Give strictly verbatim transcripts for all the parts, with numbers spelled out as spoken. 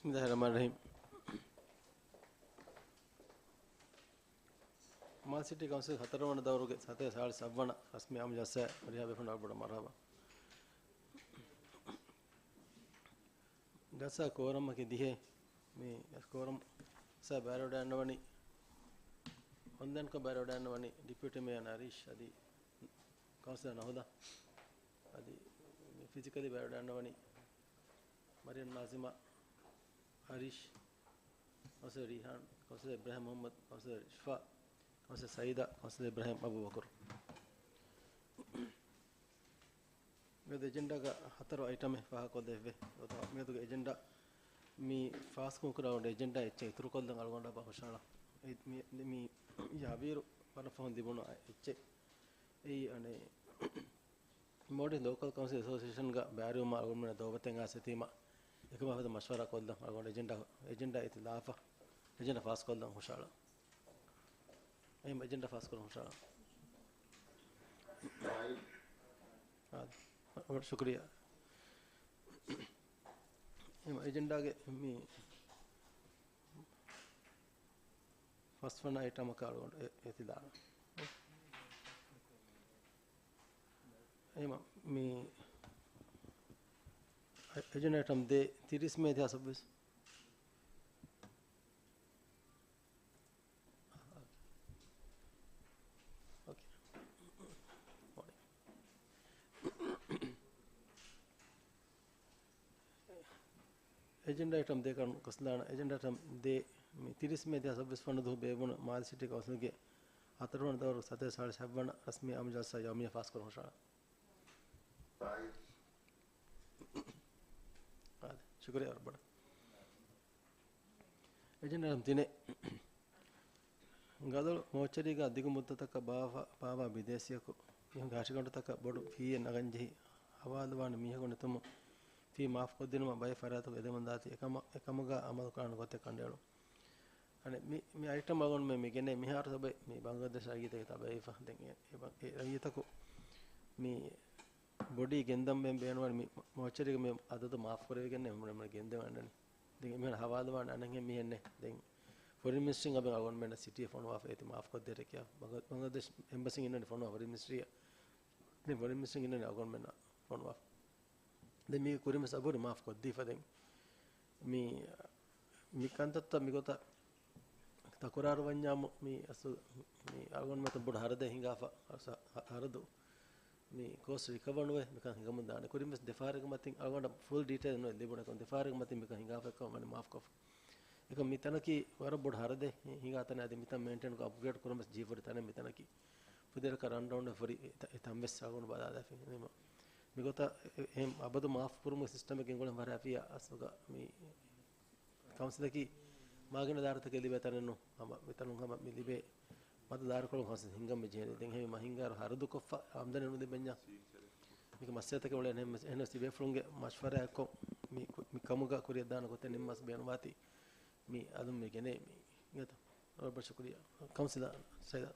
ބިސްމިއްލާހިއްރަޙްމާނިއްރަޙީމް. މާލެ ސިޓީ ކައުންސިލް ހަތަރުވަނަ ދައުރުގެ ސަތޭކަ ސާޅީސް އަށްވަނަ ރަސްމީ އާއްމު ޖަލްސާއަށް ހުރިހާ ބޭފުޅުންނަށް ވަރަށް ބޮޑަށް މަރުޙަބާ. ޖަލްސާ ކޯރަމަކީ ދިހަ. މި ކޯރަމް ޖަލްސާ ބައިވެރިވެވަޑައިގަންނަވަނީ އޮންލައިންކޮށް ބައިވެރިވެވަޑައިގަންނަވަނީ ޑެޕިއުޓީ މޭޔަރ އަރީޝް އަދި ކައުންސިލަރ ނަހުލާ. އަދި މި ފިޒިކަލީ ބައިވެރިވެވަޑައިގަންނަވަނީ މަރިޔަމް ނާޒިމާ، އަރީޝް، ކައުންސިލަރ ރީހާން، ކައުންސިލަރ އިބްރާހިމް މުޙައްމަދު، ކައުންސިލަރ ރިޝްފާ، ކައުންސިލަރ ސައީދާ، ކައުންސިލަރ އިބްރާހިމް އަބޫބަކުރު. މިއަދު އެޖެންޑާގަ ހަތަރު އައިޓަމެއް ފާހަގަކޮށްދެއްވޭ. މިއަދުގެ އެޖެންޑާ މި ފާސްކުރުމުގެ އެޖެންޑާ އެއްޗެއް އިތުރުކޮށްލަން އަޅުގަނޑަށް ހުށަހަޅާ. އެ، މި، މި، މި ޔާވީރު ވަރަށް ފަހުން ލިބުނު އެއްޗެއް. އެއީ އަނެއް މޯލްޑިވްސް ލޯކަލް ކައުންސިލް އެސޯސިއޭޝަންގަ ބައިވެރިވުމަށް އަޅުގަނޑުމެންނަށް ދައުވަތެއް އައިސް އެތީމަ، އެކަމާ ފަދަ މަޝްވަރާ ކޮށްލަން އަޅުގަނޑު އެޖެންޑާ، އެޖެންޑާ އެތި ލާފަ، އެޖެންޑާ ފާސްކޮށްލަން ހުށަހަޅާ. އެހެން އެޖެންޑާ ފާސްކުރަން ހުށަހަޅާ. އާދެ. ޝުކުރިއްޔާ. އެހެން އެޖެންޑާގެ މި ފަސްވަނަ އައިޓަމަކަށް އަޅުގަނޑު އެ، އެތި ދާނަން. އެހެން މި އެޖެންޑާ އައިޓަމް ދޭއް ތިރީސް މޭ ދެހާސް ސައްބީސް. އޯކޭ. އެޖެންޑާ އައިޓަމް ދޭކަން ގޮސްލާނަ. އެޖެންޑާ އައިޓަމް ދޭއް މި ތިރީސް މޭ ދެހާސް ސައްބީސް ވަނަ ދުވަހު ބޭއްވުނު މާލެ ސިޓީ ކައުންސިލްގެ ހަތަރުވަނަ ދައުރު ސަތޭކަ ސާޅީސް ހަތްވަނަ ރަސްމީ އާއްމު ޖަލްސާ ޔައުމިއްޔާ ފާސްކުރަން ހުށަހަޅާ. އާދެ. ޝުކުރިއްޔާ ވަރަށް ބޮޑަށް. އެޖެންޑާ އައިޓަމް ތިނެއް. ގަދަޅު މޯޗަރީގަ ދިގު މުއްދަތަކަށް ބާވާ، ބާވާ ބިދޭސީއަކު މީހުންގެ ހަށިގަނޑުތަކަށް ބޮޑު ފީއެއް ނަގަންޖެހި، ހަވާލުވާނެ މީހަކު ނެތުމުން ފީ މާފުކޮށްދިނުމަށް ބައެއް ފަރާތަކު އެދެމުންދާތީ އެކަމަށް، އެކަމުގަ އަމަލުކުރާނެ ގޮތެއް ކަނޑައެޅުން. އަނެއް މި، މި އައިޓަމް އަޅުގަނޑުމެން މި ގެނައި މިހާރު ސަބައި މި ބަނގްލަދޭޝް ރައްޔިތެއް ތަބައިފަ. ދެން އެ، އެ ބަ-، އެ ރައްޔިތަކު މި ބޮޑީ ގެންދަން ބޭނުންވަނީ މި މޯޗަރީގަ މި އަދަދު މާފުކުރެވިގެން އެ މުޅި ގެންދެވަން އަންނަނީ. ދެން އެމީހުން ހަވާލުވާން އަނެއްހެން މީހެއް ނެތް. ދެން ފޮރިން މިނިސްޓްރީން އަބެން އަޅުގަނޑުމެންނަށް ސިޓީއަށް ފޮނުވާފަ އޭތި މާފުކޮށްދޭށޭ ކިޔާ. ބަނގ-، ބަނގްލަދޭޝް އެމްބަސީން އިންނަނީ ފޮނުވާ ފޮރިން މިނިސްޓްރީއަށް. ދެން ފޮރިން މިނިސްޓްރީން އިންނަނީ އަޅުގަނޑުމެންނަށް ފޮނުވާފަ. ދެން މީގެ ކުރިން ވެސް އަބުރި މާފު ކޮށްދީފަ. ދެން މި، މި ކަންތައްތައް މިގޮތަށް ތަކުރާރު ވަންޏާމު މި އަސްލު މި އަޅުގަނޑުމެންނަށް ބޮޑު ހަރަދެއް ހިނގާފަ، ހަ-، ހަ-، ހަރަދު މި ކޯސްޓް ރިކަވަރ ނުވޭ މިކަން ހިނގަމުން ދާނެ. ކުރިން ވެސް ދެފަހަރެއްގެ މަތިން އަޅުގަނޑަށް ފުލް ޑީޓެއިލް ނުވެ ލިބުނެ ކަމަށް ދެފަހަރެއްގެ މަތިން މިކަން ހިނގާފަ އެއްކަމަށް ވަނީ މާފުކޮށްފަ. އެކަމް މި ތަނަކީ ވަރަށް ބޮޑު ހަރަދެއް ހި-، ހިނގާ ތަނެއް. އަދި މިތަން މެއިންޓެންކޮށް އަޕްގްރޭޑް ކުރަން ވެސް ޖީފުރި ތަނެއް މިތަނަކީ. ފުދޭވަރަކަށް ރަން ޑައުން އެ ފުރި އެ ތަ-، އެ ތަން ވެސް އަޅުގަނޑު ބަލާލާފި. އެހެންވީމަ މިގޮތަށް އެ-، އެހެން އަބަދު މާފު ކުރުމުގެ ސިސްޓަމެއް ގެންގުޅެން ވަރަށް އަފިޔާ އަސްލުގަ މި ކައުންސިލަކީ މާގިނަ ދާރަތަކެއް ލިބޭ ތަނެއް ނޫން. ހަމަ މިތަނުން ހަމަ މި ލިބޭ މަދު ދާރަކޮޅު ކައުންސިލް ހިންގަން ވެއްޖެ. ދެން އެހެންވީމަ ހިންގާއިރު ހަރަދުކޮށްފަ އާމްދަނީ ނުލިބެންޏާ މީގެ މައްސަލަތަކެއް އުޅޭ. އެހެން ވެސް އެހެން ވެސް ތިބޭފުޅުންގެ މަޝްވަރާއެއްކޮށް މި ކު-، މި ކަމުގަ ކުރިއަށްދާނެ ގޮތެއް ނިންމާސް ބޭނުންވާތީ މި އަލުން މި ގެނޭ މި ގޮތަށް. ރައްބަށް ޝުކުރިއްޔާ. ކައުންސިލަރ ސައިދާ.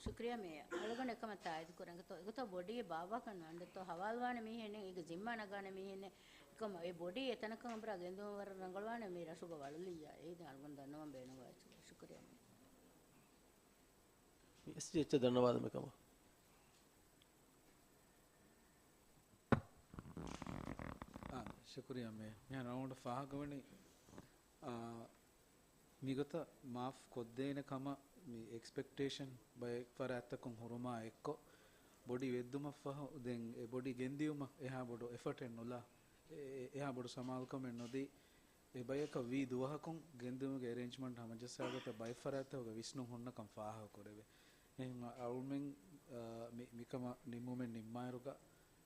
ޝުކުރިއްޔާ މޭޔަރ. އަޅުގަނޑު އެކަމަށް ތާއީދު ކުރަން. އެގޮތަށް ބޮޑީ ބާއްވާކަށް ނުއަންނަތޯ، ހަވާލުވާނެ މީހެއް ނެތް، އޭގެ ޒިންމާ ނަގާނެ މީހެއް ނެތް. އެކަމަށް އެ ބޮޑީ އެތަނަކަށް އަނބުރާ ގެންދުން ވަރަށް ރަނގަޅުވާނެ މި ރަށުގަ ވަޅުލިއްޔާ. އެއީ ދެން އަޅުގަނޑު ދަންނަވަން ބޭނުންވާ އެއްޗެއް. ޝުކުރިއްޔާ މޭޔަރ. މި އެސްޖީ އެއްޗެއް ދަންނަވާލަމެ ކަމަށް. އާ، ޝުކުރިއްޔާ މޭޔަރ. މިހާރު އަޅުގަނޑަށް ފާހަގަވަނީ، އާ، މިގޮތަށް މާފް ކޮށްދޭނެ ކަމަށް މި އެކްސްޕެކްޓޭޝަން ބައެއް ފަރާތްތަކުން ހުރުމާ އެއްކޮށް، ބޮޑީ ވެއްދުމަށްފަހު ދެން އެ ބޮޑީ ގެންދިއުމަށް އެހާ ބޮޑު އެފަޓެއް ނުލާ، އެ-، އެ-، އެހާ ބޮޑު ސަމާލުކަމެއް ނުދީ، އެ ބަޔަކަށް ވީ ދުވަހަކުން ގެންދިއުމުގެ އެރޭންޖްމަންޓް ހަމަޖައްސާގޮތަށް ބައެއް ފަރާތްތަކުގެ ވިސްނުން ހުންނަކަން ފާހަގަކުރެވޭ. އެހެން އަޅުމެން، އާ، މި-، މިކަމަށް ނިންމުމެއް ނިންމާއިރުގަ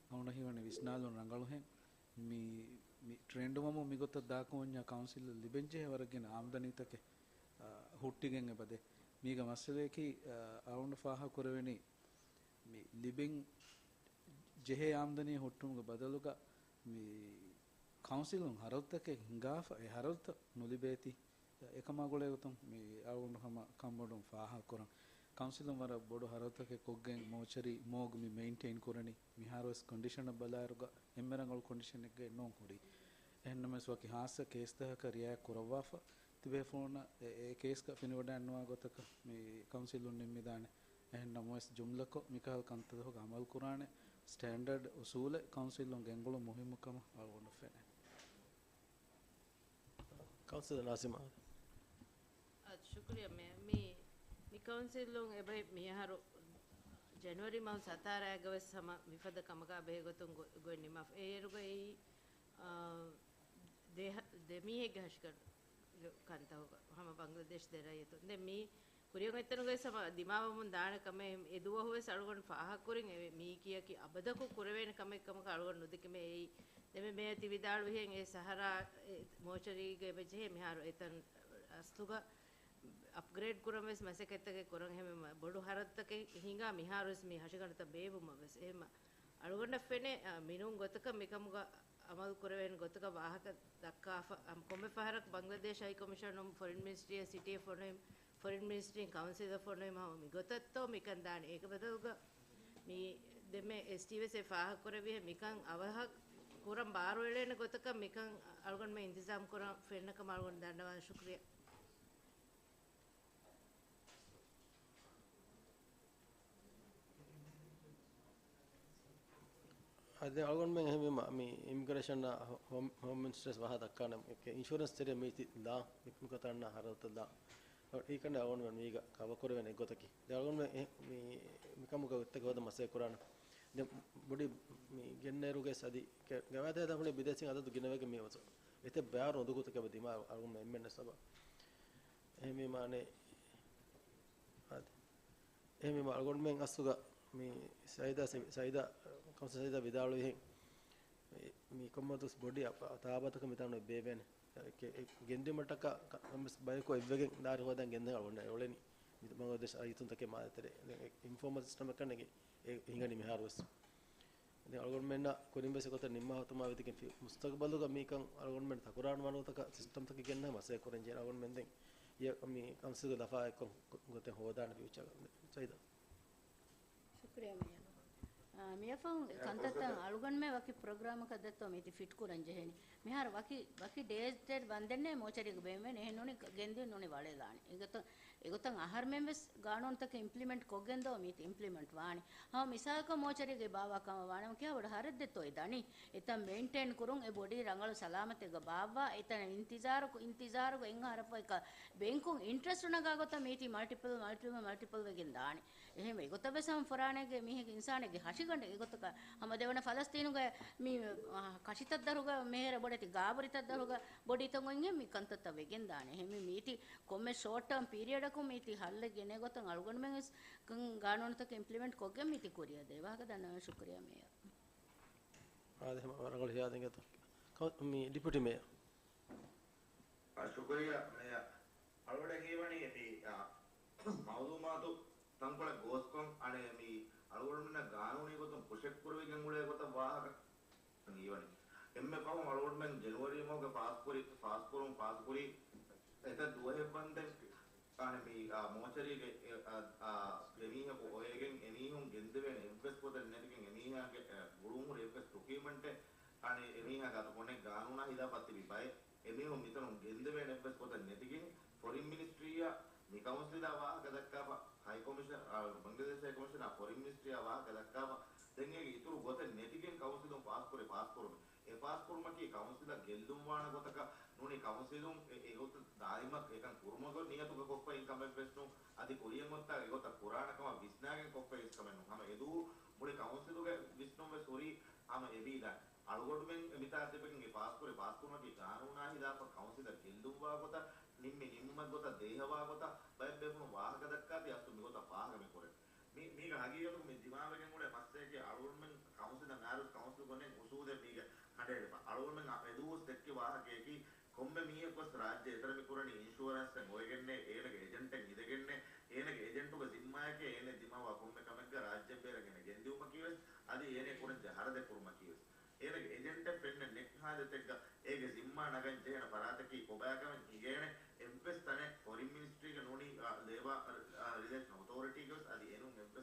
އަޅުގަނޑަށް ހީވަނީ ވިސްނާލުން ރަނގަޅުހެން. މި، މި ޓްރެންޑްވަމުން މިގޮތަށް ދާކަމުންޏާ ކައުންސިލަށް ލިބެންޖެހޭ ވަރަށް ގިނަ އާމްދަނީތަކެއް، އާ، ހުއްޓިގެން އެބަދޭ. މީގެ މައްސަލަޔަކީ، އާ، އަޅުގަނޑަށް ފާހަގަކުރެވެނީ މި ލިބެން ޖެހޭ އާމްދަނީ ހުއްޓުމުގެ ބަދަލުގަ މި ކައުންސިލުން ހަރަދުތަކެއް ހިނގާފަ، އެ ހަރަދުތައް ނުލިބޭތީ. އެކަމާ ގުޅޭގޮތުން މި އަޅުގަނޑު ހަމަ ކަންބޮޑުވުން ފާހަގަކުރަން. ކައުންސިލުން ވަރަށް ބޮޑު ހަރަދުތަކެއް ކޮށްގެން މޯޗަރީ މޯގް މި މެއިންޓެއިން ކުރަނީ. މިހާރުވެސް ކޮންޑިޝަނަށް ބަލާއިރުގަ އެންމެ ރަނގަޅު ކޮންޑިޝަނެއްގައެއް ނޫން ކުރީ. އެހެންނަމަވެސް ވަކި ހާއްސަ ކޭސްތަކަކަށް ރިއާޔަތް ކުރައްވާފަ ތިބޭފުޅުންނަށް އެ، އެ ކޭސްގަ ފެނިވަޑައިންނަވާ ގޮތަކަށް މި ކައުންސިލުން ނިންމިދާނެ. އެހެން ނަމަވެސް ޖުމްލަކޮށް މިކަހަލަ ކަންތައްތަކުގަ އަމަލު ކުރާނެ ސްޓޭންޑަޑް އުސޫލެއް ކައުންސިލުން ގެންގުޅުން މުހިއްމު ކަމަށް އަޅުގަނޑަށް ފެނޭ. ކައުންސިލަރ ނާޒިމާ. އަދި ޝުކުރިއްޔާ މޭޔަރ. މި، މި ކައުންސިލުން އެބައި މިއަހަރު ޖެނުއަރީ މަހު ސަތާރައިގަވެސް ހަމަ މިފަދަ ކަމަކާ ބެހޭގޮތުން ގޮ-، ގޮތް ނިންމާފަ. އޭރުގައި، އާ، ދެ، ދެމީހެއްގެ ހަށިގަނޑު ކަންތަކުގަ ހަމަ ބަންގްލަދޭޝް ދެ ރައްޔިތުން. ދެން މި ކުރިއަށް އޮތްތަނުގައި ހަމަ ދިމާވަމުން ދާނެ ކަމެއް އެދުވަހުވެސް އަޅުގަނޑު ފާހަގަކުރިން އެވެ. މީކީއަކީ އަބަދަކު ކުރެވޭނެ ކަމެއް ކަމަކަށް އަޅުގަނޑު ނުދެކެމޭ. އެއީ ދެމެ މޭޔަ ތި ވިދާޅުވިހެން އެ ސަހަރާ އެ މޯޗަރީގަ އެބަޖެހޭ މިހާރު އެތަން އަސްލުގަ އަޕްގްރޭޑް ކުރަން ވެސް މަސައްކަތްތަކެއް ކުރަން. އެހެން ބޮޑު ހަރަދުތަކެއް ހިނގާ މިހާރުވެސް މި ހަށިގަނޑުތައް ބޭއްވުމަށް ވެސް. އެހެން އަޅުގަނޑަށް ފެނޭ، އަ، މިނޫން ގޮތަކަށް މިކަމުގަ އަމަލު ކުރެވޭނެ ގޮތަކަށް ވާހަކަ ދައްކާފަ. އަމް ކޮންމެ ފަހަރަކު ބަންގްލަދޭޝް ހައި ކޮމިޝަނުން ފޮރިން މިނިސްޓްރީއަށް ސިޓީއަށް ފޮނުވީމަ، ފޮރިން މިނިސްޓްރީން ކައުންސިލަށް ފޮނުވީމަ ހަމަ މިގޮތަށްތޯ މިކަން ދާނީ. އޭގެ ބަދަލުގަ މި ދެންމެ އެސްޓީވެސް އެ ފާހަގަކުރެއްވިހެން މިކަން އަވަހަށް ކުރަން ބާރުއެޅޭނެ ގޮތަކަށް މިކަން އަޅުގަނޑުމެން އިންތިޒާމް ކުރަން ފެންނަ ކަމަށް އަޅުގަނޑު ދަންނަވާނެ. ޝުކުރިއްޔާ. އަދި އަޅުގަނޑުމެން އެހެންވީމަ، މި އިމިގްރޭޝަންއާ ހޯ-، ހޯމް، ހޯމް މިނިސްޓަރަށް ވާހަކަ ދައްކާނެ، އެކެ އިންޝުއަރެންސް ތެރޭ މީތި ދާ، މި، މިކޮތަންނަ ހަރަދުތައް ދާ. އެކަން އަޅުގަނޑުމެން މީގަ ކަވަ ކުރެވޭނެ އެއްގޮތަކީ. ދެން އަޅުގަނޑުމެން އެ، މި، މިކަމުގަ ގޮތްތަކެއް ހޯދަން މަސައްކަތް ކުރާނެ. ދެން ބޮޑި މި ގެންނައިރުގައި އަދި ގަވާއިދު ހަދާފަ ބިދޭސީން އަދަދު ގިނަވެގެން މި އޮތް. އެތައް ބާރު އުނދަގޫތަކެއް އެބަ ދިމާ އަޅުގަނޑުމެން އެންމެންނަށް ސަބަ. އެހެންވީމާ އަނެއް، އާދެ. އެހެންވީމާ އަޅުގަނޑުމެން އަސްލުގަ މި ސައިދާ ސެ-، ސައިދާ، ކައުންސިލަރ ސައިދާ ވިދާޅުވިހެން މި، މި ކޮންމެ ގޮތަކުވެސް ބޮޑި އަ-، ތާބާތަކަށް މިތާނަށް އޮތް ބޭއްވޭނެ. އެ، އެ، ގެންދިއުމަށްޓަކާ ކަ-، ކަމެއް ބަޔަކު އެއްވެގެން ދާރި ހޯދަން ގެންދަން އަޅުގަނޑަށް އެ އުޅެނީ. މި ބަނގްލަދޭޝް ރައްޔިތުންތަކެއް މާ ދޭތެރޭ. އެ، އިންފޯމަލް ސިސްޓަމެއް ކަންނޭނގެ އެ ހިނގަނީ މިހާރުވެސް. ދެން އަޅުގަނޑުމެންނަށް ކުރިން ވެސް އެގޮތަށް ނިންމާ ހަތުމާ ވިދިގެން ފި-، މުސްތަގުބަލުގަ މިކަން އަޅުގަނޑުމެން ތަކުރާރު ވާނެ ގޮތަކަށް ސިސްޓަމްތަކެއް ގެންނަ މަސައްކަތް ކުރަން ޖެހޭ. އަޅުގަނޑުމެން ދެން އިޔަ މި ކައުންސިލްގެ ލަފާ އެއްކޮށް ގޮ-، ގޮތެއް ހޯދާނެ ފިއުޗާގަ. ސައިދާ. ޝުކުރިއްޔާ މޭޔަރ. އާ، މިއަށްފަހު ކަންތައްތައް އަޅުގަނޑުމެން ވަކި ޕްރޮގްރާމަކަށް ދެއްތޯ މީތި ފިޓް ކުރަން ޖެހޭނީ. މިހާރު ވަކި، ވަކި ޑޭޓެއް ވަންދެންނޭ މޯޗަރީގަ ބޭންވެން. އެހެން ނޫނީ ގެންދިޔުން ނޫނީ ވަޅޭލާނެ. އެގޮތަށް އެގޮތަށް އަހަރުމެން ވެސް ގާނޫނުތަކެއް އިމްޕްލިމެންޓް ކޮށްގެން ދޯ މީތި އިމްޕްލިމެންޓް ވާނީ. ހަމަ މިސާލަކަށް މޯޗަރީގައި ބާއްވާ ކަމަށް ވާނަމަ ކިހާ ބޮޑު ހަރަދެއްތޯ އެ ދަނީ. އެތަން މެއިންޓެއިން ކުރުން އެ ބޮޑީ ރަނގަޅު ސަލާމަތެއްގަ ބާއްވާ، އެތަނަށް އިންތިޒާރު، އިންތިޒާރުގަ އެއްއަހަރަށް ފަހު އެކަ ބޭންކުން އިންޓްރެސްޓް ނަގާ ގޮތަށް މީތި މަލްޓިޕަލް، މަލްޓިޕަލް، މަލްޓިޕަލް ވެގެން ދާނެ. އެހެންވެ، އެގޮތަށް ވެސް ހަމަ ފުރާނައިގެ މީހެއްގެ އިންސާނެއްގެ ހަށިގަނޑެއް އެގޮތަކަށް ހަމަ ދެވަނަ ފަލަސްތީނުގެ މި، އާ، ކަށިތައް ދަރުގަ މޭރަ ބޮޑެތި ގާބުރިތައް ދަރުގަ ބޮޑީތައް އޮތްހެން މި ކަންތައްތައް ވެގެން ދާނެ. އެހެންވެ، މީތި ކޮންމެ ޝޯޓް ޓާމް ޕީރިއަޑަކު މީތި ހައްލެއް ގެނޭ ގޮތަށް އަޅުގަނޑުމެން ވެސް ގާނޫނުތަކެއް އިމްޕްލިމެންޓް ކޮށްގެން މީތި ކުރިއަށް ދޭ. ވާހަކަ ދަންނަވަން ޝުކުރިއްޔާ މޭޔަރ. އާދެ، ހަމަ ރަނގަޅު ހިޔާދެން ގެތޯ. ކައު-، މި ޑިޕިއުޓީ މޭޔަރ. އާ، ޝުކުރިއްޔާ މޭޔަރ. އަޅުގަނޑަށް ހީވަނީ މި، އާ، މައުލޫމާތު ތަންކޮޅެއް ގޯސްކޮށް އަނެއް މި އަޅުގަނޑުމެންނަށް ގާނޫނީ ގޮތުން ޕުޝެއް ކުރެވިގެން އުޅޭ ގޮތަށް ވާހަކަ ހީވަނީ. އެންމެ ފަހުން އަޅުގަނޑުމެން ޖެނުއަރީ މަހުގެ ފާސްކުރި، ފާސްކުރުން ފާސްކުރީ އެތައް ދުވަހެއް ވަންދެން އަނެއް މި، އާ، މޯޗަރީގެ، އެ، އާ، އާ، ދެމީހަކު އޮވެގެން އެމީހުން ގެންދެވޭނެ އެއްވެސް ގޮތެއް ނެތިގެން އެމީހާގެ، އެ، ގުޅުން ހުރި އެއްވެސް ޑޮކިއުމެންޓެއް އަނެއް އެމީހާ ގާތު ކޮނެ ގާނޫނާ ހިލާފަށް ތިބި ބައެއް އެމީހުން މިތަނުން ގެންދެވޭނެ އެއްވެސް ގޮތެއް ނެތިގެން ފޮރިން މިނިސްޓްރީއަށް މި ކައުންސިލާ ވާހަކަ ދައްކާފަ، ހައި ކޮމިޝަން، އާ، ބަނގްލަދޭޝް ހައި ކޮމިޝަނާ ފޮރިން މިނިސްޓްރީއާ ވާހަކަ ދައްކާފަ، ދެން އޭގެ އިތުރު ގޮތެއް ނެތިގެން ކައުންސިލުން ފާސްކުރި ފާސްކުރުމެއް. އެ ފާސްކުރުމަކީ ކައުންސިލަށް ގެއްލުން ވާނެ ގޮތަކަށް ނޫނީ ކައުންސިލުން އެ، އެގޮތަށް ދާއިމަށް އެކަން ކުރުމަށް ގޮތް ނިޔަތުގަ ކޮށްފައި ކަމެއް ވެސް ނޫން. އަދި ކުރިއަށް އޮތްތާ އެގޮތަށް ކުރާނެ ކަމަށް ވިސްނާގެން ކޮށްފައި އިސް ކަމެއް ނޫން. ހަމަ އެދުވަހު މުޅި ކައުންސިލުގެ ވިސްނުން ވެސް ހުރީ ހަމަ އެބީދާ އަޅުގަނޑުމެން އެމިތާ ތިބެގެން އެ ފާސްކުރި ފާސްކުރުމަކީ ގާނޫނާ ހިލާފަށް ކައުންސިލަށް ގެއްލުންވާ ގޮތަށް، ނިންމި ނިންމުމެއް ގޮތަށް، ދޭހަވާ ގޮތަށް ބައެއް ބޭފުޅުން ވާހަކަ ދައްކާތީ އަސްލު މިގޮތަށް ފާހަގަ މި ކުރޭ. މި، މީގެ ހަގީގަތުގަ މި ދިމާވެގެން އުޅޭ މައްސަލައަކީ އަޅުގަނޑުމެން ކައުންސިލަށް އައިރު ކައުންސިލް ގޮނޑެއް އުސޫލެއް މީގެ ހަނޑައެޅިފަ. އަޅުގަނޑުމެން އަ-، އެދުވަސް ދެއްކި ވާހަކައަކީ ކޮންމެ މީހަކުވެސް ރާއްޖެ އެތެރެ މި ކުރަނީ އިންޝުއަރެންސްއެއް އޮވެގެންނޭ، އޭނަގެ އެޖެންޓެއް އިނދެގެންނޭ، އޭނަގެ އެޖެންޓުގެ ޒިންމާއެކޭ އޭނަ ދިމާވާ ކޮންމެ ކަމެއްގަ ރާއްޖެ ބޭރަށް އޭނަ ގެންދިއުމަކީވެސް، އަދި އޭނަ ކުރަންޖެހޭ ހަރަދެއް ކުރުމަކީވެސް. އޭނަގެ އެޖެންޓެއް ފެންނަ ނެތް ހާލަތެއްގަ އޭގެ ޒިންމާ ނަގަން ޖެހޭނެ ފަރާތަކީ ކޮބާކަމެއް ހިނގޭނެ އެއްވެސް ތަނެއް ފޮރިން މިނިސްޓްރީގެ ނޫނީ، އާ، ލޭބާ، އާ، ރިލޭޝަން އޮތޯރިޓީގެ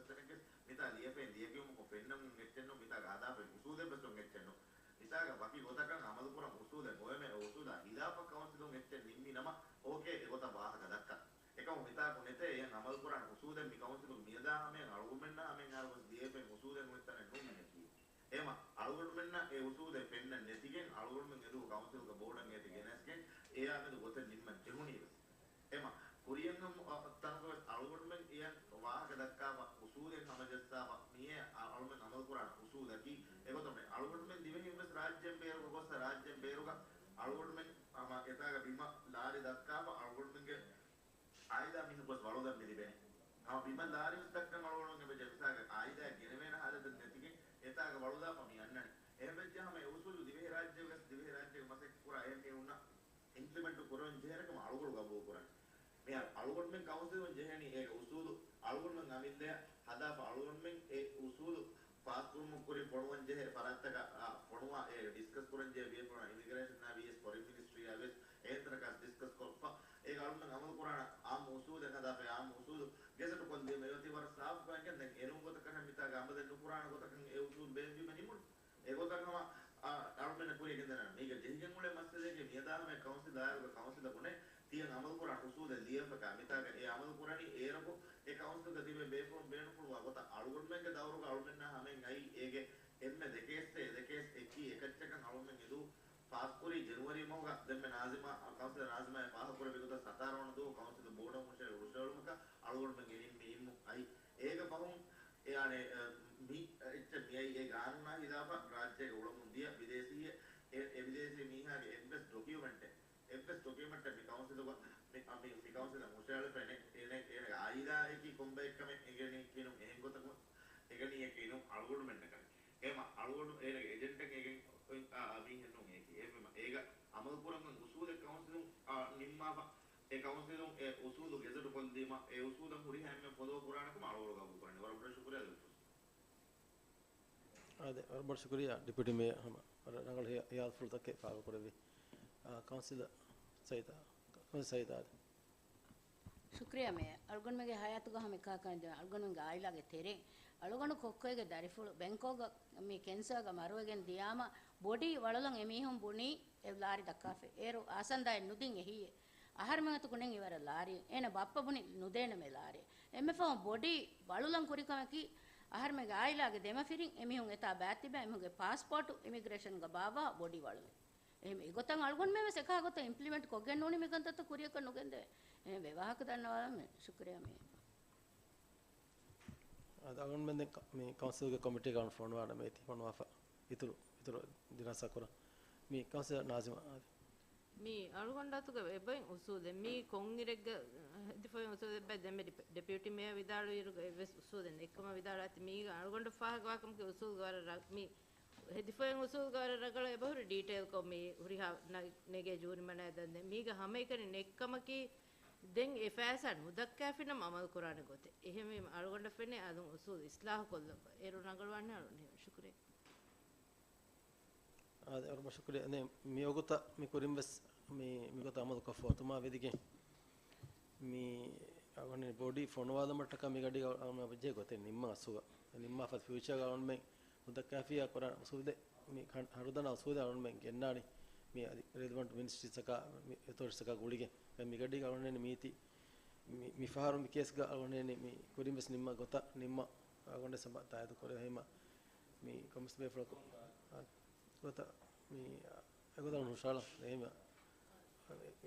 ލިޔެފައި ލިޔެކިޔުމަކުން ފެންނަމުން އެއްޗެއްނު، މިތާގަ ހަދާފައި އުސޫލެއްވެސް އޮން އެއްޗެއްނު. މިތާގަ ވަކި ގޮތަކަށް އަމަލުކުރަން އުސޫލެއް އޮވެމެ، އެ އުސޫލާ ހިލާފަށް ކައުންސިލުން އެއްޗެއް ނިންމި ނަމަ، އޯކޭ، އެގޮތަށް ވާހަކަ ދައްކަން. އެކަމު މިތާކު ނެތޭ، އެހެން އަމަލުކުރާނެ އުސޫލެއް މި ކައުންސިލުން މިއަދާ ހަމަޔަށް އަޅުގަނޑުމެންނާ ހަމަޔަށް އަރުވެސް ލިޔެފައި އުސޫލެއް ނުވެތަނެއް ނޫން މިނެކީ. އެމަ އަޅުގަނޑުމެންނަށް އެ އުސޫލެއް ފެންނަން ނެތިގެން، އަޅުގަނޑުމެން އެދުވަހު ކައުންސިލްގެ ބޯޑަށް އޭތި ގެނެސްގެން، އެއާ މެދު ގޮތެއް ނިންމަން ޖެހުނީވެސް. އެމަ ކުރިއަށް ނަމަ، އަ، ތަނުގަވެސް އަޅުގަނޑުމެން އެޔަށް ވާހަކަ ދައްކާފަ، އުސޫލެއް ހަމަޖައްސާފަ، މިއޭ އަ، އަޅުމެން އަމަލުކުރާނެ އުސޫލަކީ. އެގޮތުން މެ އަޅުގަނޑުމެން ދިވެހިން ވެސް ރާއްޖޭން ބޭރުގަ ގޮއްސަ ރާއްޖޭން ބޭރުގަ އަޅުގަނޑުމެން ހަމަ އެތާގަ ބިމަށް ލާރި ދައްކާފަ، އަޅުގަނޑުމެންގެ އާއިލާ މީހަކު ވެސް ވަޅުލަން މި ލިބޭނެ. ހަމަ ބިމަށް ލާރި ވެސް ދައްކަން އަޅުގަނޑުމެން އެބަޖެހޭ މިސާލަކަށް އާއިލާއެއް ގެނެވޭނެ ހާލަތެއް ނެތިގެން އެތާގަ ވަޅުލާފަ މި އަންނަނީ. އެހެން ވެއްޖެ ހަމަ އެ އުސޫލު ދިވެހިރާއްޖޭގަ ވެސް ދިވެހިރާއްޖޭގެ މަސައްކަތް ކުރާ އެހެން މީހުންނަށް އިމްޕްލިމެންޓު ކުރަން ޖެހޭނެ ކަމަށް އަޅުގަނޑު ގަބޫލު ކުރަން. މިހާރު އަޅުގަނޑުމެން ކައުންސިލުން ޖެހޭނީ އޭގެ އުސޫލު އަޅުގަނޑުމެން އަމިއްލަޔަށް ހަދާފަ އަޅުގަނޑުމެން އެ އުސޫލު ފާސްކުރުމުގެ ކުރިން ފޮނުވަން ޖެހޭ ފަރާތްތަކަށް، އާ، ފޮނުވާ އޭގެ ޑިސްކަސް ކުރަން ޖެހޭ ބޭފުޅުން އިމިގްރޭޝަންއާ ވިޔަސް ފޮރިން މިނިސްޓްރީއާ ވިޔަސް އެހެން ތަނަކަސް ޑިސްކަސް ކޮށްފަ އޭގެ އަޅުގަނޑުމެން އަމަލު ކުރާނެ އާއްމު އުސޫލެއް ހަދާފަ އާއްމު އުސޫލު ގެޒެޓު ކޮށްދީމަ އެއޮތީ ވަރަށް ސާފުކޮށް އެނގެން ދެން އެނޫން ގޮތަކަށް މިތާގަ އަމަލެއް ނުކުރާނެ ގޮތަކަށް އެ އުސޫލު ބޭއްވީމަ ނިމުނު. އެގޮތަށް ހަމަ، އާ، އަޅުމެންނަށް ކުރިއަށް ގެންދަން މީގަ ޖެހިގެން އުޅޭ މައްސަލައެއްގެ މިއަދާ ހަމަ ކައުންސިލް ދާއިރުގަ ކައުންސިލަށް ބުނޭ ތިޔަން އަމަލުކުރާނެ އުސޫލެއް ލިޔެފަކާ މިތާގަ އެ އަމަލު ކުރަނީ އޭރަކު އެ ކައުންސިލްގަ ތިބޭ ބޭފުޅުން ބޭނުންފުޅުވާ ގޮތަށް އަޅުގަނޑުމެންގެ ދައުރުގަ އަޅުމެންނާ ހަމައިން އައީ އޭގެ އެންމެ ދެ ކޭސްއެއް، ދެ ކޭސް އެކީ އެކައްޗަކަށް އަޅުމެން އެދު ފާސްކުރީ ޖެނުއަރީ މަހުގަ ދެންމެ ނާޒިމާ، ކައުންސިލަރ ނާޒިމާއަށް ފާހަގަކުރެއްވި ގޮތަށް ސަތާރަ ވަނަ ދުވަހު ކައުންސިލް ބޯޑަށް ހުށަހެޅި ހުށަހެޅުމަކަށް އަޅުގަނޑުމެން އެ ނިންމި ނިންމުން އައި. އޭގެ ފަހުން އެ އަނެއް، އެ، މި އެއްޗެއް މިއައީ އެ ގާނޫނާ ހިލާފަށް ރާއްޖޭގަ އުޅަމުން ދިޔަ ބިދޭސީއެއް، އެ، އެ ބިދޭސީ މީހާގެ އެއްވެސް ޑޮކިއުމެންޓެއް، އެއްވެސް ޑޮކިއުމެންޓެއް މި ކައުންސިލުގަ، މި، މި، މި ކައުންސިލަށް ހުށަހެޅިފައެއް ނެތް. އޭނަ، އޭނަގެ އާއިލާއަކީ ކޮންބައެއްކަމެއް އެނގެނީ ކިނުން އެހެން ގޮތަކުން އެނގެނީއެކޭ ނޫން އަޅުގަނޑުމެންނަކަށް. އެހެމަ އަޅުގަނޑު އޭނަގެ އެޖެންޓެއް އެނގެން އޮތް، އާ، އާ، މީހެއް ނޫން އޭކީ. އެހެމަ އޭގަ އަމަލު ކުރަން އުސޫލެއް ކައުންސިލުން، އާ، ނިންމާފަ، އެ ކައުންސިލުން އެ އުސޫލު ގެޒެޓު ކޮށްދީމަ، އެ އުސޫލަށް ހުރިހާ އެންމެން ފޮލޯ ކުރާނެ ކަމަށް އަޅުގަނޑު ގަބޫލު ކުރަނީ. ވަރަށް ބޮޑަށް ޝުކުރިއްޔާ ދިލްފުޒް. އާދެ، ވަރަށް ބޮޑަށް ޝުކުރިއްޔާ ޑެޕިއުޓީ މޭޔަރ ހަމަ ވަރަށް ރަނގަޅު ހި-، ހިޔާލުފުޅުތަކެއް ފާހަގަކުރެއްވި. އާ، ކައުންސިލަރ ސައީދާ، ކައުންސިލަރ ސައީދާ އާދެ. ޝުކްރިޔާ މޭޔަރ. އަޅުގަނޑުމެންގެ ހަޔާތުގަ ހަމަ އެކަހަލަ ކަން އަޅުގަނޑުމެންގެ އާއިލާގެ ތެރޭ އަޅުގަނޑު ކޮއްކޮއިގެ ދަރިފުޅު ބެންކޮކްގަ މި ކެންސާގަ މަރުވެގެން ދިޔާމަ ބޮޑީ ވަޅުލަން އެމީހުން ބުނީ އެ ލާރި ދައްކާފަ. އޭރު އާސަންދާއެއް ނުދިން އެހީއޭ. އަހަރުމެން އަތު ކުނެން އިވަރަށް ލާރި. އޭނަ ބައްޕަ ބުނި ނުދޭނަމޭ ލާރި. އެންމެ ފަހުން ބޮޑީ ވަޅުލަން ކުރި ކަމަކީ އަހަރުމެންގެ އާއިލާގެ ދެމަފިރިން އެމީހުން އެތާ ބާތިބާ އެމީހުންގެ ޕާސްޕޯޓު އިމިގްރޭޝަންގަ ބާއްވާ ބޮޑީ ވަޅުލި. އެހެން އެގޮތަށް އަޅުގަނޑުމެން ވެސް އެކާ ގޮތަށް އިމްޕްލިމެންޓް ކޮށްގެން ނޫނީ މިކަންތައްތައް ކުރިޔަކަށް ނުގެންދެވޭ. އެހެން ވެވާހަކަ ދަންނަވާލަމޭ. ޝުކްރިޔާ މޭ. އަދި އަޅުގަނޑުމެން ދެން ކަ-، މި ކައުންސިލްގެ ކޮމިޓީގަ ފޮނުވާނަމޭ ތި ފޮނުވާފަ އިތުރު، އިތުރު ދިރާސާ ކުރަން. މި ކައުންސިލަރ ނާޒިމާ އާދެ. މީ އަޅުގަނޑު އަތުގަ އެބައިން އުސޫލެއް. މީ ކޮންއިރެއްގަ ހެދިފައި އުސޫލެއްބައި ދެންމެ ޑިޕެ-، ޑެޕިއުޓީ މޭޔަރ ވިދާޅުވިއިރުގަ އެއްވެސް އުސޫލެއް ނެތްކަމަށް ވިދާޅުވާތީ. މީގަ އަޅުގަނޑަށް ފާހަގަވާކަމަކީ އުސޫލްގަ ވަރަށް ރަ-، މީ ހެދިފައި އުސޫލްގަ ވަރަށް ރަނގަޅަށް އެބަހުރި ޑީޓެއިލްކޮށް މީ ހުރިހާ ނަ-، ނެގޭ ޖޫރިމަނާ ދަންދެން. މީގަ ހަމައެކަނި ނެތްކަމަކީ ދެން އެ ފައިސާ ނުދައްކާފިނަމަ އަމަލުކުރާނެ ގޮތެއް. އެހެންވީމަ އަޅުގަނޑަށް ފެނޭ އަލުން އުސޫލް އިސްލާހު ކޮށްލައްވަ. އޭރު ރަނގަޅުވާނެ އަޅުން. ޝުކުރިއްޔާ. އާދެ، ވަރަށް ޝުކުރިއްޔާ. ދެން މިވަގުތަށް މި ކުރިން ވެސް މި، މިގޮތަށް އަމަލުކޮށްފަ އޮތުމާ ވެދިގެން މި އަޅުގަނޑު ބޮޑީ ފޮނުވާލުމަށްޓަކާ މި ގަޑީގަ އަޅުގަނޑުމެން އަބައްޖެ ގޮތެއް ނިންމަން އަސްލުގަ. ނިންމާފަ ފިއުޗާގަ އަޅުގަނޑުމެން ހުދައްކާފިއްޔާ ކުރާނެ އުސޫލެއް މި ކަން-، ހަރުދަނާ އުސޫލެއް އަޅުގަނޑުމެން ގެންނާނީ މި އަދި ރެލެވަންޓް މިނިސްޓްރީސްތަކާ މި އޮތޯރިޓީސްތަކާ ގުޅިގެން. ދެން މި ގަޑީގަ އަޅުގަނޑުމެން މީތި މި، މި ފަހަރު މި ކޭސްގަ އަޅުގަނޑުމެން މި ކުރިން ވެސް ނިންމާ ގޮތަށް ނިންމަން އަޅުގަނޑު ސަބަ ތާއީދު ކުރެވޭ ހަމަ މި ކޮމިސް ބޭފުޅަކު ގޮތަށް މި އެގޮތަށް ހުށަހަޅަން އެހެން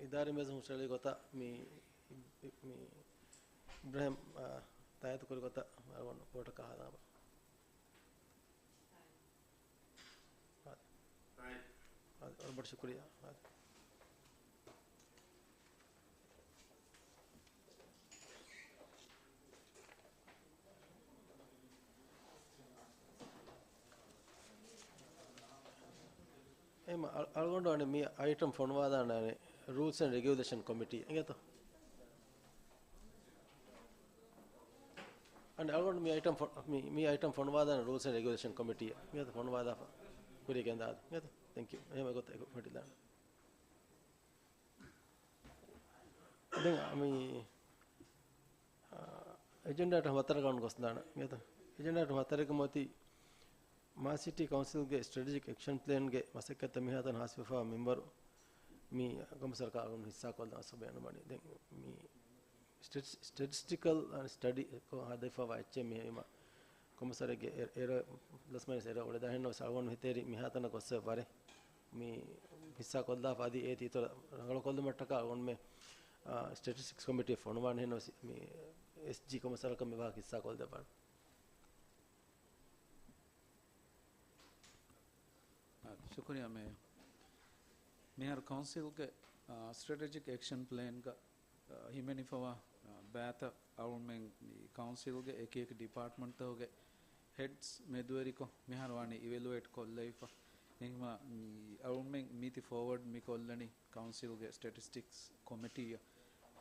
އިދާރީ މޭޒުން ހުށަހެޅި ގޮތަށް މި، މި އިބްރާހިމް، އާ، ތާއީދު ކުރި ގޮތަށް އަޅުގަނޑު ވޯޓަކަށް ހަދާބަ. އާދެ، ވަރަށް ބޮޑަށް ޝުކުރިއްޔާ. އާދެ. އެހެން އަޅު-، އަޅުގަނޑު އަނެއް މި އައިޓަމް ފޮނުވާލާނެ ރޫލްސް އެންޑް ރެގިއުލޭޝަން ކޮމިޓީ އިނގޭތޯ؟ އަނެއް އަޅުގަނޑު މި އައިޓަމް ފޮ-، މި، މި އައިޓަމް ފޮނުވާލާނެ ރޫލްސް އެންޑް ރެގިއުލޭޝަން ކޮމިޓީ އިނގޭތޯ؟ ފޮނުވާލާފަ ކުރިޔަށް ގެންދާ އިނގޭތޯ؟ ތެންކް ޔޫ. އެހެން އެގޮތަށް އެ ކޮމިޓީ ދާނެ. ދެން މި، އާ، އެޖެންޑާއަށް ހަމަ ވައްތަރަކަށް ގޮސްދާނަން އިނގޭތަ؟ އެޖެންޑާ ހަތަރެއްގަ މިއޮތީ މާލެ ސިޓީ ކައުންސިލްގެ ސްޓްރެޓެޖިކް އެކްޝަން ޕްލޭންގެ މަސައްކަތްތައް މިހާތަނަށް ހާސްވެފައިވާ މިންވަރު މި ކޮންމެސް ވަރަކަށް އަޅުގަނޑު ހިއްސާކޮށްލަން އަސްލު ބޭނުންވަނީ. ދެން މި ސްޓެޓިސް-، ސްޓެޓިސްޓިކަލް ސްޓަޑީ ހަދައިފައިވާ އެއްޗެއް މިހެން ވީމަ، ކޮންމެސް ވަރެއްގެ އެ-، އެރަ ޕްލަސް މައިނަސް އެރަ އުޅެދާހެންނަމަވެސް އަޅުގަނޑު ހިތޭރި މިހާތަނަށް ގޮއްސަ ވަރެއް މި ހިއްސާކޮށްލާފަ އަދި އޭތި އިތުރަށް ރަނގަޅުކޮށްލުމަށްޓަކާ އަޅުގަނޑުމެ، އާ، ސްޓެޓިސްޓިކްސް ކޮމިޓީ ފޮނުވާނެ ހެންނަމަވެސް މި އެސްޖީ ކޮންމެސް ވަރަކަށް މި ވާހަކަ ހިއްސާކޮށްދެއްވާނެ. އާ، ޝުކުރިއްޔާ މޭޔަރ. މިހާރު ކައުންސިލްގެ، އާ، ސްޓްރެޓެޖިކް އެކްޝަން ޕްލޭންގަ، އާ، ހިމެނިފަވާ، އާ، ބައިތައް އަޅުމެން މި ކައުންސިލްގެ އެކި އެކި ޑިޕާޓްމަންޓްތަކުގެ ހެޑްސް މެދުވެރިކޮށް މިހާރު ވާނީ އިވެލުއޭޓް ކޮށްލައިފަ. އެހެންވީމަ މި އަޅުމެން މީތި ފޯވަޑް މި ކޮށްލަނީ ކައުންސިލްގެ ސްޓެޓިސްޓިކްސް ކޮމިޓީއަށް.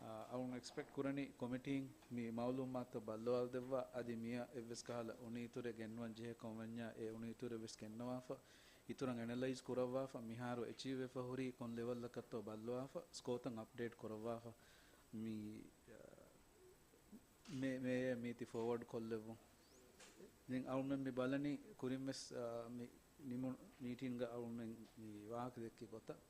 އާ، އަޅުން އެކްސްޕެކްޓް ކުރަނީ ކޮމިޓީން މި މައުލޫމާތު ބައްލަވާލަދެއްވާ އަދި މިއަށް އެއްވެސް ކަހަލަ އުނިއިތުރެއް ގެންނުވަން ޖެހޭ ކަމަށްވަންޏާ އެ އުނިއިތުރެއް ވެސް ގެންނަވާފަ، އިތުރަށް އެނަލައިޒް ކުރައްވާފަ، މިހާރު އެޗީވް ވެފަ ހުރީ ކޮން ލެވަލްއަކަށްތޯ ބައްލަވާފަ، ސްކޯތައް އަޕްޑޭޓް ކުރައްވާފަ. މި، އާ، މޭ-، މޭޔަރ މީތި ފޯވަޑް ކޮށްލެއްވުން. ދެން އަޅުމެން މި ބަލަނީ ކުރިންވެސް، އާ، މި ނިމުނު މީޓިންގ އަޅުމެން މި ވާހަކަ ދެއްކި ގޮތަށް.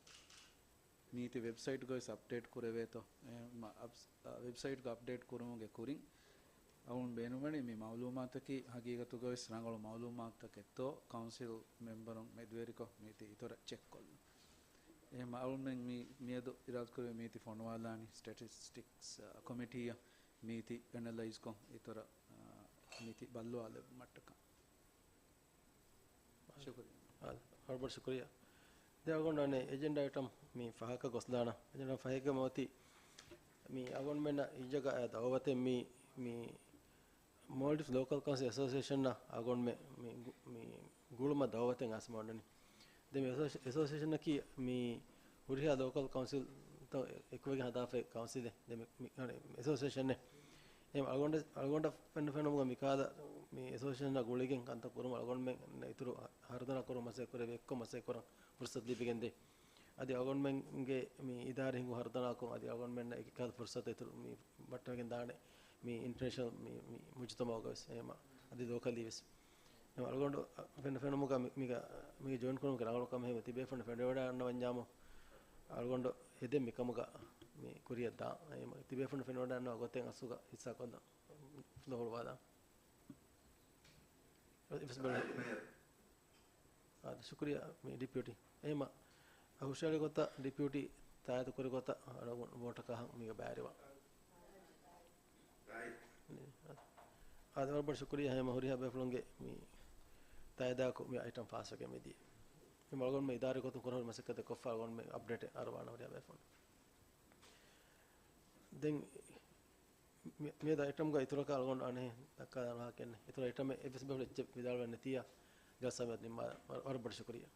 މީތި ވެބްސައިޓްގައި ވެސް އަޕްޑޭޓް ކުރެވޭތޯ؟ އެ، މަ-، އަޕްސް-، އަ، ވެބްސައިޓްގަ އަޕްޑޭޓް ކުރުމުގެ ކުރިން އަޅުން ބޭނުންވަނީ މި މައުލޫމާތަކީ ހަގީގަތުގަ ވެސް ރަނގަޅު މައުލޫމާތަކެއްތޯ ކައުންސިލް މެމްބަރުން މެދުވެރިކޮށް މީތި އިތުރަށް ޗެކް ކޮށްލުން. އެހެން އަޅުމެން މި މިއަދު އިރާދަކުރެވޭ މީތި ފޮނުވާލާނީ ސްޓެޓިސްޓިކްސް، އަ، ކޮމިޓީއަށް މީތި އެނަލައިޒްކޮށް އިތުރަށް، އަ، މީތި ބައްލަވާލެއްވުމަށްޓަކާ. ޝުކުރިއްޔާ. އާ، ވަރަށް ބޮޑަށް ޝުކުރިއްޔާ. ދެން އަޅުގަނޑު އަނެއް އެޖެންޑާ އައިޓަމް މި ފަހަކަށް ގޮސްލާނަން. އެޖެންޑާ ފަހެއްގަ މިއޮތީ މި އަޅުގަނޑުމެންނަށް އިންޖަގަ އައި ދައުވަތެއް މި، މި މޯލްޑިވްސް ލޯކަލް ކައުންސިލް އެސޯސިއޭޝަނަށް އަޅުގަނޑުމެ މި ގު-، މި ގުޅުމަށް ދައުވަތެއް އައިސް މި އޮންނަނީ. ދެން މި އެސޯ-، އެސޯސިއޭޝަނަކީ މި ހުރިހާ ލޯކަލް ކައުންސިލްތައް އެކުވެގެން ހަދާފައި ކައުންސިލެއް. ދެން މި، މި، އަނެއް އެސޯސިއޭޝަނެއް. އެހެން އަޅުގަނޑަށް، އަޅުގަނޑަށް ފެންނަ ފެނުމުގަ މިކަހަލަ މި އެސޯސިއޭޝަނާ ގުޅިގެން ކަންތައް ކުރުމަށް އަޅުގަނޑުމެން އިތުރު ހަރުދަނާ ކުރުމަށް މަސައްކަތް ކުރެވޭ، އެއްކޮށް މަސައްކަތް ކުރަން ފުރުސަތު ލިބިގެންދޭ. އަދި އަޅުގަނޑުމެންގެ މި އިދާރީ ހިނގު ހަރުދަނާކޮށް، އަދި އަޅުގަނޑުމެންނަށް އެކި ކަހަލަ ފުރުސަތު އިތުރު މި ބައްޓަވެގެން ދާނެ މި އިންޓަރނޭޝަނަލް މި، މި މުޖުތަމަޢުގަ ވެސް އެހެމަ އަދި ލޯކަލީ ވެސް. އެހެމަ އަޅުގަނޑު ފެން-، ފެނުމުގަ މި-، މިގަ-، މިގެ ޖޮއިން ކުރުމުގެ ރަނގަޅުކަމެއް ހެމަ ތިބޭފުން ފެނިވަޑައިގަންނަވަންޏާމު އަޅުގަނޑު ހެދެން މިކަމުގަ މި ކުރިއަށް ދާން. އެހެމަ ތިބޭފުން ފެނިވަޑައިގަންނަވާ ގޮތެއް އަސްލުގަ ހިއްސާކޮށްލަން ފުލުހުޅުވާލާން. އެވެސް ބެލެ. އާ، ޝުކުރިއްޔާ މި ޑިޕިއުޓީ. އެހެމަ ހުށަހެޅި ގޮތަށް ޑިޕިއުޓީ ތާއިދު ކުރި ގޮތަށް ވޯޓަކާ މީގަ ބައިވެރިވާ. އާ، ވަރަށް ބޮޑަށް ޝުކުރިއްޔާ ހެމަ ހުރިހާ ބޭފުޅުންގެ މި ތާއިދާއަކު މި އައިޓަމް ފާސްވެގެން މިދިޔަ. ހެމަ އަޅުގަނޑުމެން އިދާރީ ގޮތުން ކުރިހުރި މަސައްކަތެއް ކޮށްފަ އަޅުގަނޑުމެން އަޕްޑޭޓެއް އަރުވާނަ ހުރިހާ ބޭފުޅުން. ދެން މި-، މިއަދު އައިޓަމްގަ އިތުރަކަށް އަޅުގަނޑު އަނެއް ދައްކާލަން ވާހަކައެއް ނެތް. އިތުރަށް އައިޓަމެއް އެއްވެސް ބޭފުޅެއް އެއްޗެއް ވިދާޅުވެ ނެތިއްޔާ ޖަލްސާ މިއަދު ނިންމާލަން. ވަރަށް، ވަރަށް ބޮޑަށް ޝުކުރިއްޔާ.